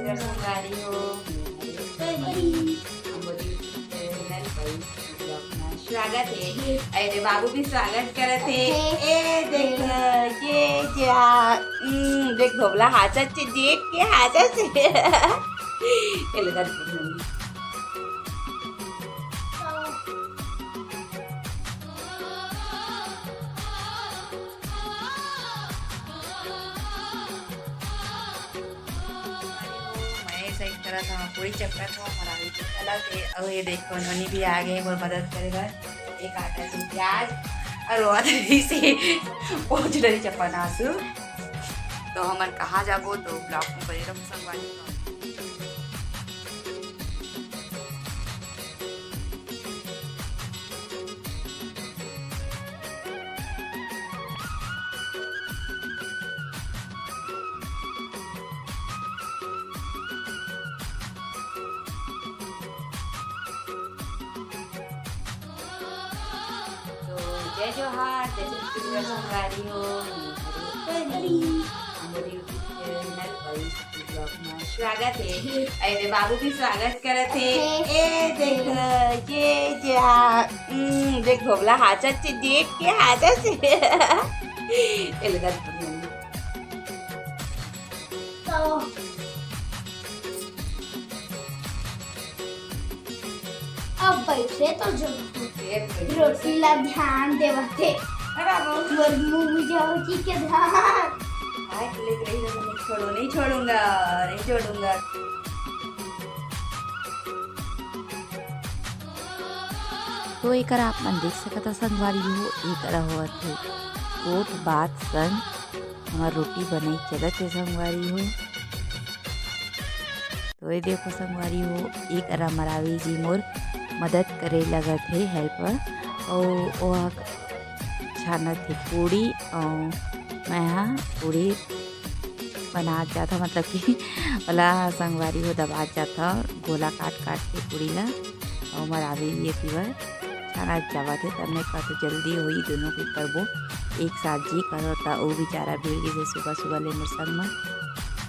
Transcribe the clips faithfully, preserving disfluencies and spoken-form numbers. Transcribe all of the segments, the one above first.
संगवारी हो, अम्बोली चैनल पर आप लोग का स्वागत है। अरे बाबू भी स्वागत करत है। ए देख, ये जा, हम्म, देख धोबला हांसत हे, देख के हांसत हे। ये ले, धर। मैं सही तरह से पूरी चक्कर था, हमारा भी चला थे। और ये देखो, नोनी भी आ गए मोर मदद करे बर। एक आटा से प्याज और वो आदमी से पहुंच रही चपन आंसू। तो हमन कहाँ जाबो, तो ब्लॉग में बने रहो संगवारी। तो जय जोहार, जय छत्तीसगढ़ संगवारी हो। मैं हरी, हमारे YouTube चैनल पर ब्लॉग में स्वागत है। अरे बाबू भी स्वागत करत हे। ए देख, ये जा, हम्म, देख धोबला हांसत हे, देख के हांसत हे। ये ले, धर। तो अब बैठे तो जो ये बैठे। रोटी ला ध्यान देवत हे। अरे बाबू। मोर मुंह में जाओ जी के धान। आए के लेके रही रहूं, नहीं छोड़ू, नहीं छोड़ूंगा, नहीं छोड़ूंगा। तो एकर आप मन देख सकत ह संगवारी हो, एकर होवत हे कोट बात संग हमर रोटी बनई चलत हे संगवारी हो। तो ये देखो संगवारी हो, एक अरा मरावी जी मोर मदद करे लगत हे, हेल्पर। अउ ओह छानत हे पूड़ी, अउ मैं हा पूड़ी बनात जात हव, मतलब कि ओला संगवारी हो दबात जात हव, गोला काट काट के पूड़ी ला, अउ मरावी ये तीवर छानत जावत हे। तब मैं कहत हव जल्दी होई, दोनों के करबो एक साथ जी करो, त ओ बेचारा भीड़ गे सुबह सुबह ले मोर संग म।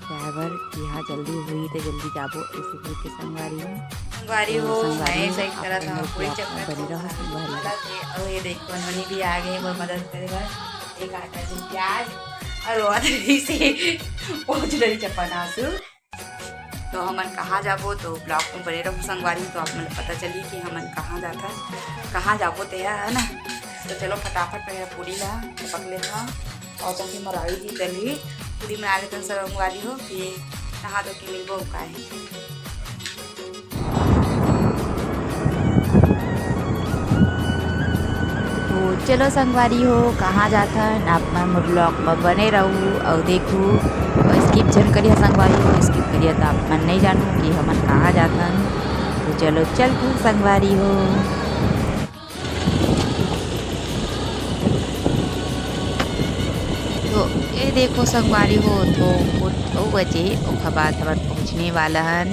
ड्राइवर कि हाँ जल्दी होई त जल्दी जाबो, ऐसे बोल के संगवारी हो। संगवारी तो हो, संगवारी मैं हो, सही आप तरह से लोग पूरी ब्लॉग में चक्कर बने रहो संगवारी हो। चला थे। अउ ये देखो, नोनी भी आ गए मोर मदद करे बर। एक आटा से प्याज और वो आदमी से पहुंच रही चपन आंसू। तो हमन कहाँ जाबो, तो ब्लॉग में बने रहो संगवारी, तो आप मन पता चली कि हमन कहाँ जाथन, कहाँ जाबो ते है ना। तो चलो फटाफट मैं पूरी ला पक लेता हूँ। और तो फिर मरावी जी चली पूरी बना लेते हैं संगवारी हो, फिर नहा धो के मिलबो का है। तो चलो संगवारी हो, कहाँ जाथन, आप मन मोर ब्लॉग में बने रहू और देखू, और स्किप झन करिया संगवारी हो, स्किप करिया तो आप मन नहीं जानू कि हमन कहाँ जाथन। तो चलो चलथन संगवारी हो। तो ये देखो संगवारी हो, तो दो बजे ओखर बाद हमर पहुँचने वाला हन।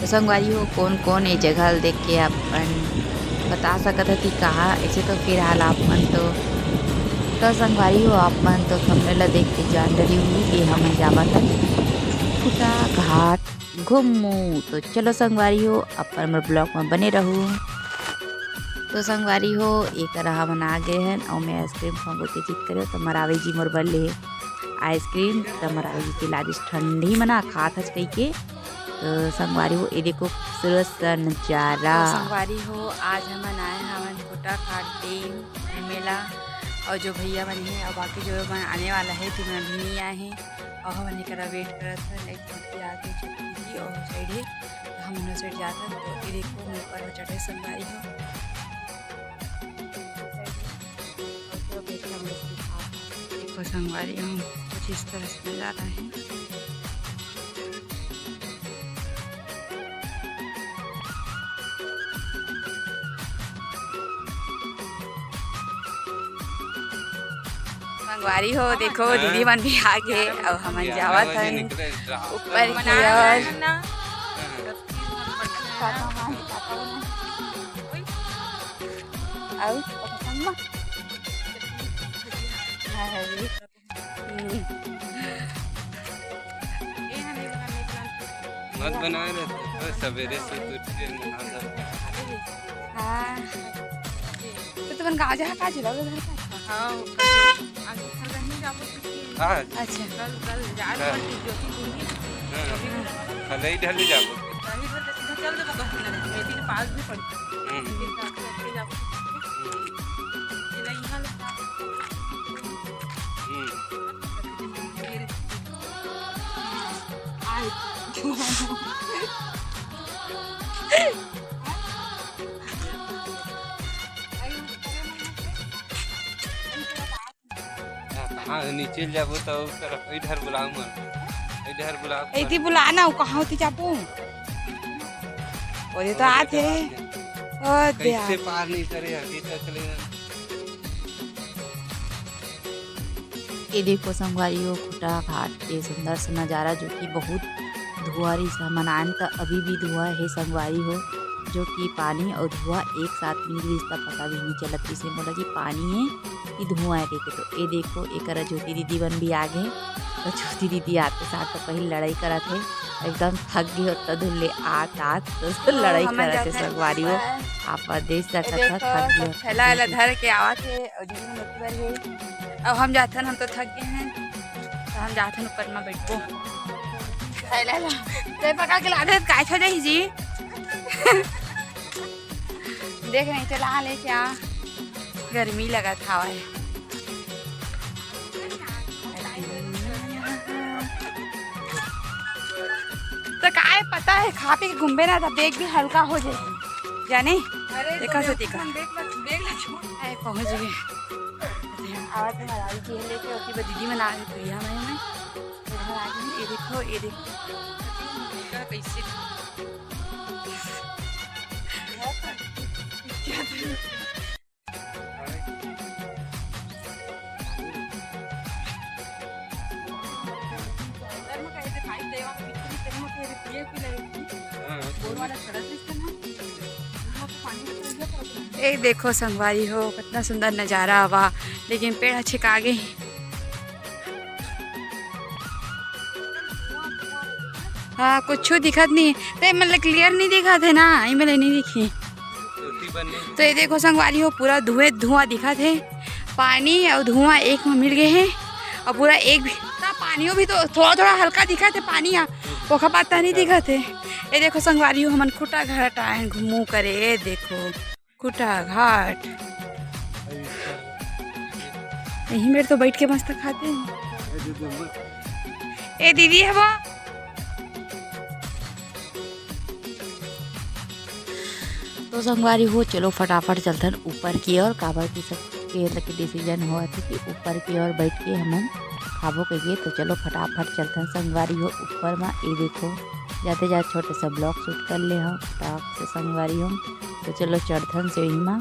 तो संगवारी हो, कौन कौन ये जगह ल देख के आप मन बता सकत ह कि कहाँ, ऐसे तो फिलहाल आप मन तो, तो संगवारी हो, आप मन तो thumbnail ला देख के जान डरी होही कि हमन जावत हन खुटा घाट घूमू। तो चलो संगवारी हो, अपन मोर ब्लॉग में बने रहू। तो संगवारी हो, एक अरा हमन आ गए हन और मैं आइसक्रीम खाऊंगा के जिद करे, तो मरावी जी मोर बर ले आइसक्रीम, तो मरावी जी के लाजिस ठंडी मना खात हस कही के। तो संगवारी हो, ये देखो खूबसूरत सा नजारा। तो संगवारी हो, आज हमन आए हवन खुटा घाट डैम घूमे ला, और जो भैया मन हे और बाकी जो मन आने वाला है, जो मन अभी नहीं आए हैं, और हमन एकरा वेट करत हन। एक झन भी आगे छोटी दीदी और साइड है, तो हम उन्होंने साइड जात हन। तो ये देखो, मैं ऊपर में चढ़े संगवारी हो। और तो देखिए हम लोग की कार। देखो संगवारी हो, कुछ इस तरह से नजारा है। संगवारी हो, देखो, हाँ। दीदी मन भी आ गए। अब हमन जावत हन ऊपर की ओर। अउ हम्म। बनाए रहते हैं, बस सवेरे से उठ के नहा धो के। हाँ। तो तुमन गाँव जा का झूला उधर का? हाँ, आज घर नहीं जाबो। हाँ। अच्छा। कल, कल जा हाँ। रहे हैं, ज्योति दूंगी। हाँ। ज्योति दूंगी। हाँ, नहीं ढले जाबो। नहीं ढले, सीधा चल देबो, बस ना, बेटी के पास भी पड़ी। हम्म। फिर जाके जाबो। हम्म। ये नहीं हाल। हम्म। हाँ, नीचे जाबो तो उस तरफ, इधर बुलाओ मत, इधर बुलाओ। एती बुला ना, वो कहाँ होती जाबो? वो तो आते। ओ दे। कैसे पार नहीं करे अभी तक ले। ये देखो संगवारी हो, खुटा घाट के सुंदर सा नजारा, जो कि बहुत धुआं रिहिस हे। हमन आन त अभी भी धुआं हे संगवारी हो, जो कि पानी अउ धुआं एक साथ मिल गिस त पता भी नहीं चलत रिहिस हे मोला कि पानी हे कि धुआं हे कहिके। तो ये देखो, एकरा ज्योति दीदी मन भी आ गे। तो ज्योति दीदी आते साथ तो पहले लड़ाई करत हे, एकदम थक गे होत धुन ले आत आत तो लड़ाई करत हे संगवारी हो। आप देख सकत हव, थक गे होत। थैला एला धर के आवत हे अउ दीदी मन ऊपर हे। अब हम जाथन, हम तो थक गए हैं, तो हम जाथन ऊपर में बैठबो। थैला ला, ते पकड़ के लादे, काय हो जाही जी? देख नहीं, चला ले क्या, गर्मी लगत हवय। तो काय पता है, खा पी के घूमबे ना, तो बैग भी हल्का हो जाए, जाने? अरे, देखा तो से देखा। बैग ला, बैग ला छोड़। आए, पहुंच गए। आवाज में आ रही है, लेके ओके, दीदी मन आ गए, भैया मैं, मैं इधर आ गए। ये देखो, ये देखो। कैसे? ए देखो संगवारी हो, कितना सुंदर नजारा हवा, लेकिन पेड़ ह छेका गे। हाँ, कुछ दिखत नहीं, तो मतलब क्लियर नहीं दिखत है ना, इमे ले नहीं दिखी। तो ये देखो संगवारी हो, पूरा धुएं धुआं दिखत हे, पानी अउ धुआं एक में मिल गए हे, अउ पूरा एक भी ना, पानियो भी तो थोड़ा थोड़ा हल्का दिखत हे पानी, आ ओखर बाद त नहीं दिखत हे। ये देखो संगवारी हो, हमन खुटा घाट आए घूमू करे, ये देखो खुटा घाट। यही मेर तो बैठ के मस्त खाते हैं। ए दीदी हवा। तो संगवारी हो, चलो फटाफट चलथन ऊपर की ओर, काबर कि सबके लगे डिसीजन होवत हे कि ऊपर की ओर बैठ के हमन खाबो कहिके। तो चलो फटाफट चलथन संगवारी हो ऊपर मा। ये देखो, जाते जाते छोटे सा ब्लॉग शूट कर ले हव फटाक से संगवारी हो। तो चलो चढ़थन सीढ़ी मा।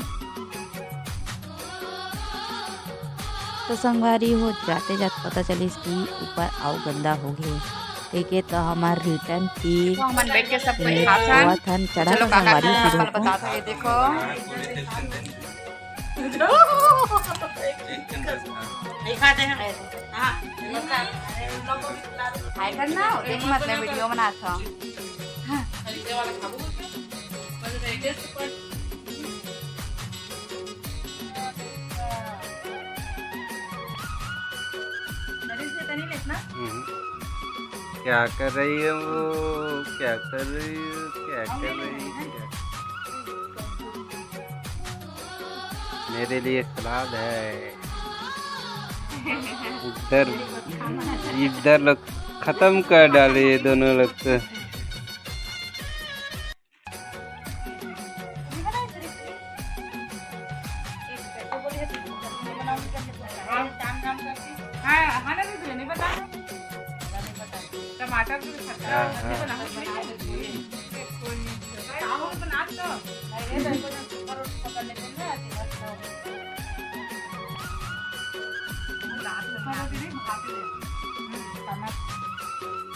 तो संगवारी हो, जाते जात पता चलिस कि ऊपर अउ गंदा हो गे, कहिके तो हमर रिटर्न फिर तो हमन बैठ के सब कोई खाथन। चढ़ा चलो तो काका संगवारी जी फिर अपन बताथन। ये देखो, दिखा दे हम। हाँ। हाय करना, देख मत, मैं वीडियो बनात हूँ। हाँ। हम्म। क्या कर रही है वो? क्या कर रही है? क्या कर रही है? मेरे लिए सलाद है। इधर, इधर लोग खत्म कर डाले ये दोनों लोग तो। हाँ, हाँ ना दीदी, नहीं बता। टमाटर भी खट्टा हाँ, हाँ। चावल बना दो।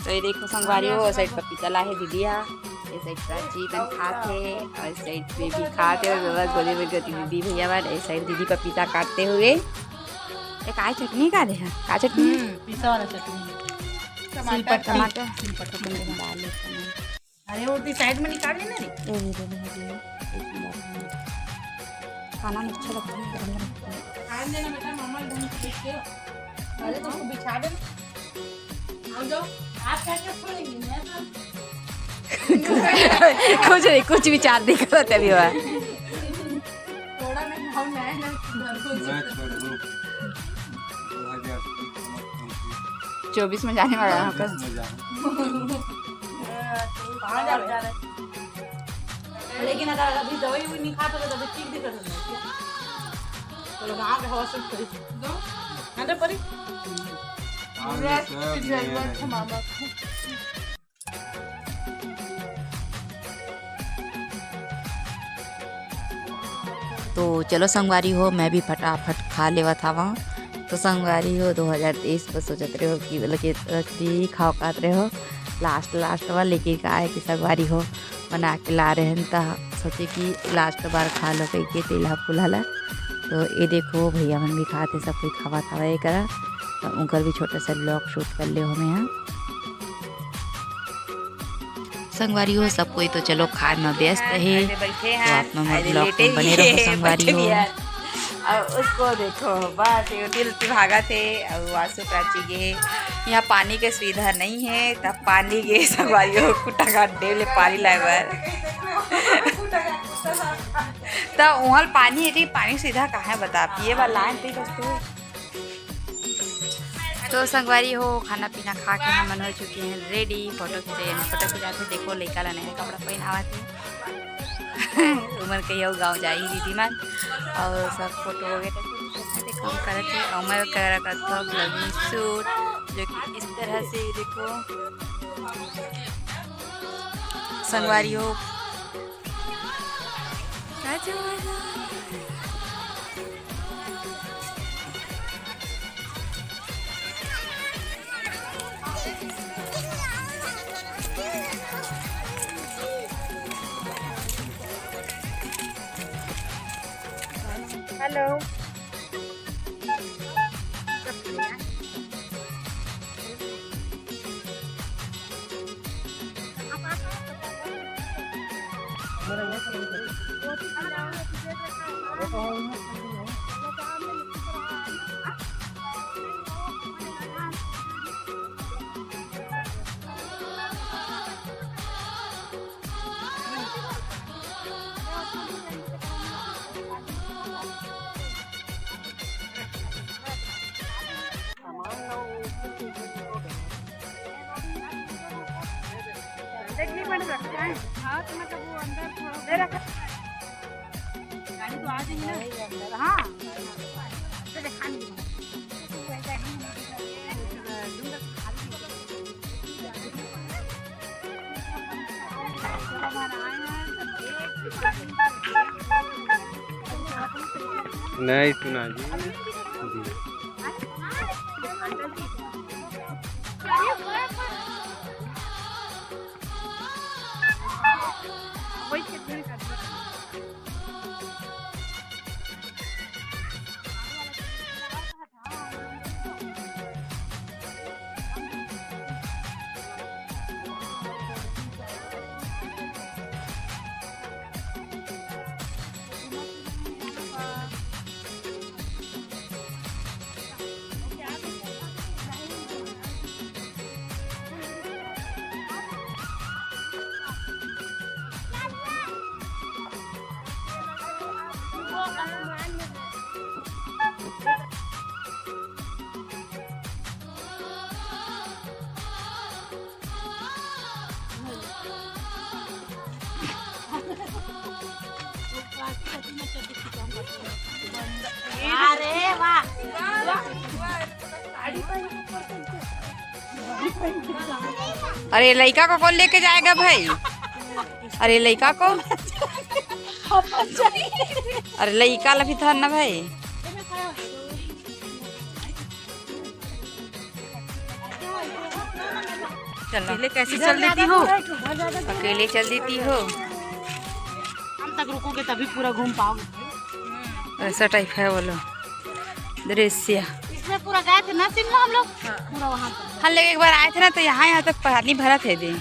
तो ये देखो संगवारी हो, साइड पपीता ला हे दीदी हा। ये साइड प्राची मन खात हे अउ साइड बेबी खात हे अउ बस गोली में गति दीदी भैया मन। ये साइड दीदी पपीता काटते हुए। ये काय चटनी का दे हे? का चटनी? हम्म, पिसा वाला चटनी। टमाटर। टमाटर। सिलपट्टा। डाल देते हैं। अरे, वो भी साइड में निकाल लेना रे। ये नहीं देने वाली है। एक मिनट। खाना में अच्छा लगता है, गरम गरम खाना। खाने देना बेटा, मामा ढंग से बैठ के। अरे, तो उसको बिछा देना। आओ जाओ, आप क्या क्या छोड़ेंगे? मैं तो कुछ नहीं, कुछ विचार नहीं करत अभी हुआ। थोड़ा मैं भाव नया नया घर को मैं छोड़ दूँ। दो हज़ार तेईस में चौबीस में जाने वाला है आपका। चौबीस में जाऊँ। कहाँ जा रहे? लेकिन अगर अभी दवाई भी नहीं खा तो अभी ठीक भी कर सकते हैं। चलो, वहाँ के हवा से परी। हाँ तो परी। हाँ, ये सब ये है। मामा। तो चलो संगवारी हो, मैं भी फटाफट खा लेवत हवं। तो संगवारी हो, दो हज़ार तेईस पर सोचत रहे हो कि बोले कि रख दी, खाओ खात रहे हो लास्ट लास्ट वाला, लेकिन का है कि संगवारी हो बना के ला रहे हैं, त सोचे कि लास्ट बार खा लो कह के तेल ह फुला ला। तो ये देखो भैया मन भी खाते, सब कोई खावा खावा ये करा, तो उनकर भी छोटा सा ब्लॉग शूट कर ले हो मैं यहाँ। संगवारी हो, सब कोई तो चलो खाए में व्यस्त है, तो आप मन मोर ब्लॉग में बने रहो संगवारी हो। और उसको देखो, बस ये तिल तिभागत हे, और वासु प्राची गे। यहाँ पानी के सुविधा नहीं है, तब पानी गे संगवारी हो, कुटा का डेम ले पानी लाए बर। त उहाँ पानी है, पानी सुविधा कहाँ है बता, पिए बर लाए थे कस तू। तो संगवारी हो, खाना पीना खा के हमन हो चुके हैं रेडी। फोटो खींचे, फोटो खिंचाते, देखो लइका ला नया कपड़ा पहनावत हे। उमन कहियो गाँव जाही दीदी मन, और सब फोटो वगैरह काम करत हे, और मैं वगैरह करत हूँ ब्लॉगिंग शूट, जो कि इस तरह से देखो संगवारी हो। हेलो। देखने पड़ सकता है। हाँ, तो मतलब वो अंदर थोड़ा गाड़ी तो आ जाएगी ना। हाँ। चले खाने। नहीं सुना जी। जी। अरे वाह। अरे लइका को कौन लेके जाएगा भाई? अरे लइका को, अरे लइका ला भी था ना भाई। चलो। अकेले कैसे चल देती हो? अकेले चल देती हो? हम तक रुकोगे तभी पूरा घूम पाओगे। ऐसा टाइप है बोलो दृश्य। इसमें पूरा गए थे ना शिमला हम लोग, पूरा वहाँ पर। हम लोग एक बार आए थे ना, तो यहाँ, यहाँ तक पानी भरा थे दे।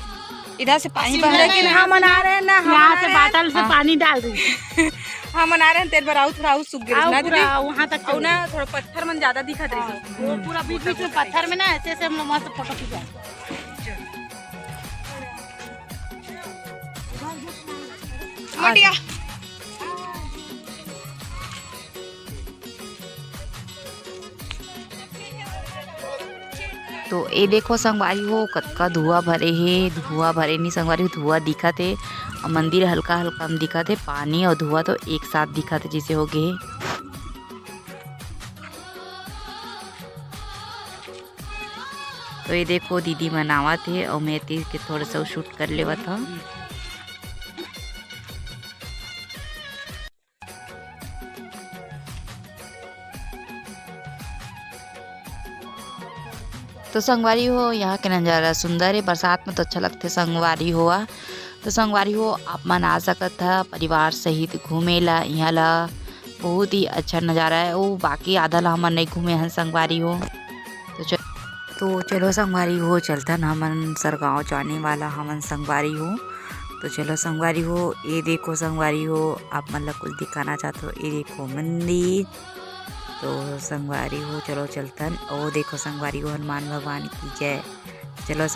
इधर से पानी बह रहा है कि नहीं? हमन आ रहे हैं ना, हमन यहाँ आ से रहे हैं। बाटल से हाँ। पानी डाल रही। हमन आ रहे हैं, तेरे बर आऊ थोड़ा आऊ सूख गिरिस आओ ना पूरा दीदी। वहाँ तक और चलो। ना थोड़ा पत्थर मन ज्यादा दिखत रही। वो पूरा बीच बीच में पत्थर में ना ऐसे ऐसे हम लोग मस्त फोटो खिंचाए। मटिया। तो ए देखो संगवारी हो, कतका धुआं भरे हे, धुआं भरे नहीं संगवारी हो, धुआं दिखत हे। अउ मंदिर हल्का हल्का में दिखत हे, पानी अउ धुआं तो एक साथ दिखत हे, जैसे हो गे हे। तो ये देखो दीदी मन आवत हे अउ मैं तीर के थोड़ा सा शूट कर लेवत हव। तो संगवारी हो, यहाँ के नज़ारा सुंदर हे, बरसात में तो अच्छा लगथे संगवारी हो। आ तो संगवारी हो, आप मन आ सकत ह परिवार सहित घूमे ला। यहाँ ला बहुत ही अच्छा नज़ारा हे। वो बाकी आधा ला हमन नहीं घूमे हन संगवारी हो। तो च-, तो चलो संगवारी हो, चलथन हमन सरगांव जाने वाला हमन संगवारी हो। तो चलो संगवारी हो, ये देखो संगवारी हो, आप मन ला कुछ दिखाना चाहत हो, ये देखो मंदिर। तो संगवारी हो, चलो चलथन। ओ देखो संगवारी हो, हनुमान भगवान की जय। चलो